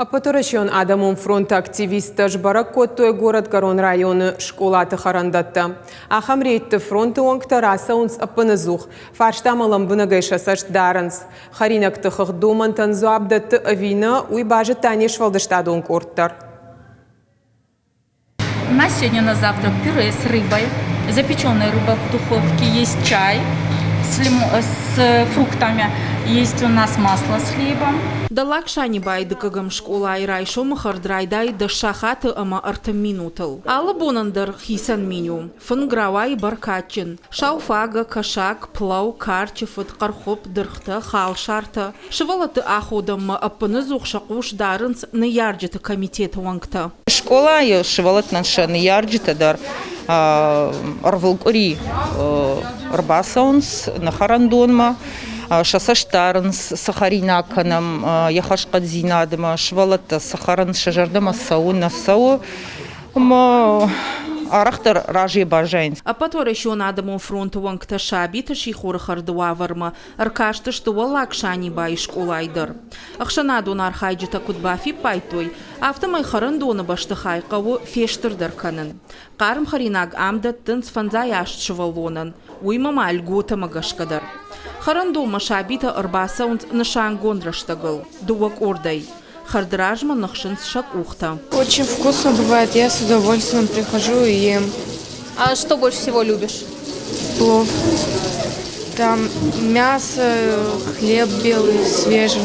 Ӕппӕтуӕрӕсеон адӕмон фронты активисттӕ сбӕрӕг кодтой Горӕтгӕрон районы скъолаты хӕрӕндӕттӕ. Ахӕм рейдты фронты уӕнгтӕ рацӕуынц ӕппынӕдзух. Фарстамӕ лӕмбынӕгӕй сӕ цӕст дарынц. Хӕринӕгты хыгъд домӕнтӕн дзуапп дӕтты ӕви нӕ, уый базыдта не сфӕлдыстадон къорд дӕр. У нас сегодня на завтрак пюре с рыбой, запеченная рыба в духовке, есть чай с, лимо, с фруктами, есть у нас масло с хлебом. Дӕллаг Санибайы дыккӕгӕм скъолайы райсомы хӕрд райдайы дӕс сахаты ӕмӕ 30 минутыл. Алы бонӕн дӕр хицӕн меню. Фынг рауайы бӕркадджын. Сауфагӕ, кӕсаг, плау, карчы фыд, хъӕрхуыпп, дыргътӕ, халсартӕ. Сывӕллӕтты аходӕнмӕ ӕппынӕдзух сӕ хъус дарынц ныййарджыты комитеты уӕнгтӕ. Скъолайы сывӕллӕттӕн сӕ ныййарджытӕ дӕр ӕрвылкъуыри ӕрбацӕуынц нӕ хӕрӕндонмӕ, сӕ цӕст дарынц, цы хӕринаг кӕнӕм, йӕ хӕрзхъӕддзинадмӕ, сывӕллӕттӕ цы хӕрынц, сӕ зӕрдӕмӕ цӕуы, нӕ цӕуы. Ӕмӕ арӕхдӕр разӕй баззайынц. Ӕппӕтуӕрӕсеон адӕмон фронты уӕнгтӕ сабиты сихоры хӕрды уавӕрмӕ ӕркастысты Уӕллаг Санибайы скъолайы дӕр. Ӕхсӕнадон архайджытӕ куыд бафиппайдтой, афтӕмӕй хӕрӕндоны бӕстыхай хъӕуы фестырдӕр кӕнын. Хъарм хӕринаг ам дӕттынц 58 сывӕллонӕн, уыимӕ ма льготӕмӕ гӕсгӕ дӕр. Хӕрӕндонмӕ сабитӕ ӕрбацӕуынц нысангонд рӕстӕгыл, дыууӕ къордӕй. Хӕрды размӕ ныхсынц сӕ къухтӕ. Очень вкусно бывает, я с удовольствием прихожу и ем. А что больше всего любишь? Плов. Там мясо, хлеб белый, свежий.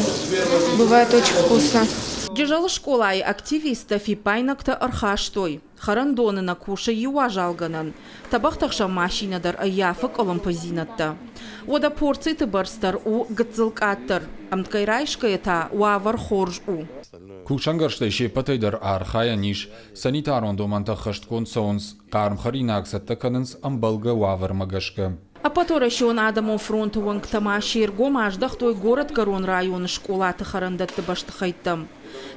Бывает очень вкусно. Джызӕлы скъолайы активисттӕ фиппаинӕгтӕ ӕрхастой. Хӕрӕндоны нӕ кусы иу уазалгӕнӕн, тӕбӕгъты хсӕн машинӕ дӕр ӕййафы къуылымпыдзинӕдтӕ. Уӕдӕ порциты бӕрц дӕр у гыццыл къаддӕр. Ӕмткӕй райсгӕйӕ та уавӕр хорз у. Кусӕнгӕрзтӕй се ппӕтӕй дӕр архайӕн ис. Санитарон домӕнтӕ ӕххӕстгонд цӕуынц, хъарм хӕринаг цӕттӕ кӕнынц ӕмбӕлгӕ уавӕрмӕ гӕсгӕ. Ӕппӕтуӕрӕсеон адӕмон фронты уӕнгтӕ ма се ргом аздӕхтой Горӕтгӕрон районы скъолаты хӕрӕндӕтты бӕстыхӕйттӕм.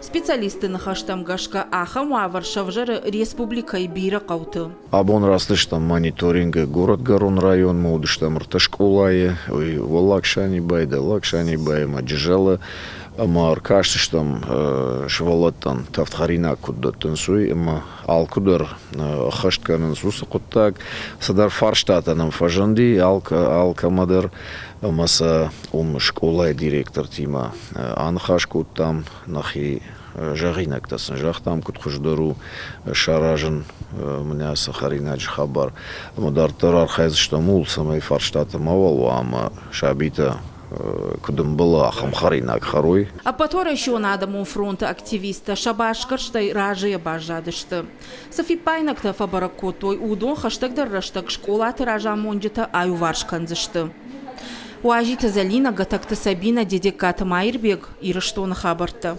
Специалистты ныхӕстӕм гӕсгӕ, ахӕм уавӕр сӕвзӕры республикӕйы бирӕ хъӕуты. Абон рацыдыстӕм мониторингы Горӕтгӕрон районмӕ, уыдыстӕм ӕртӕ скъолайы, уый Уӕллаг Санибайы, Дӕллаг Санибайы ӕмӕ Джызӕлы. Ӕмӕ ӕркастыстӕм сывӕллӕттӕн тӕвдхӕринаг куыд дӕттынц, уый ӕмӕ алкуыдӕр ӕххӕст кӕнынц уыцы хъуыддаг. Цыдӕр фарстатӕ нӕм фӕзынди алкӕмӕ дӕр ӕмӕ сӕ уым скъолайы директортимӕ аныхас кодтам, нӕхи зӕгъинӕгтӕ сын загътам, куыд хуыздӕр у саразын мӕнӕ ацы хӕринаджы хабар. Ӕмӕ дарддӕр архайдзыстӕм ууыл, цӕмӕй фарстатӕ мауал уа ӕмӕ сабитӕ куыд ӕмбӕлы, ахӕм хӕринаг хӕрой. Ӕппӕтуӕрӕсеон адӕмон фронты активисттӕ сӕ басгӕрстӕй разыйӕ баззадысты. Цы фиппаинӕгтӕ фӕбӕрӕг кодтой, уыдон хӕстӕгдӕр рӕстӕг скъолаты разамонджытӕ аиуварс кӕндзысты. Уазиты Зӕлинӕ, Гӕтӕгты Сабинӕ, Дедегкаты Маирбег, Ирыстоны хабӕрттӕ.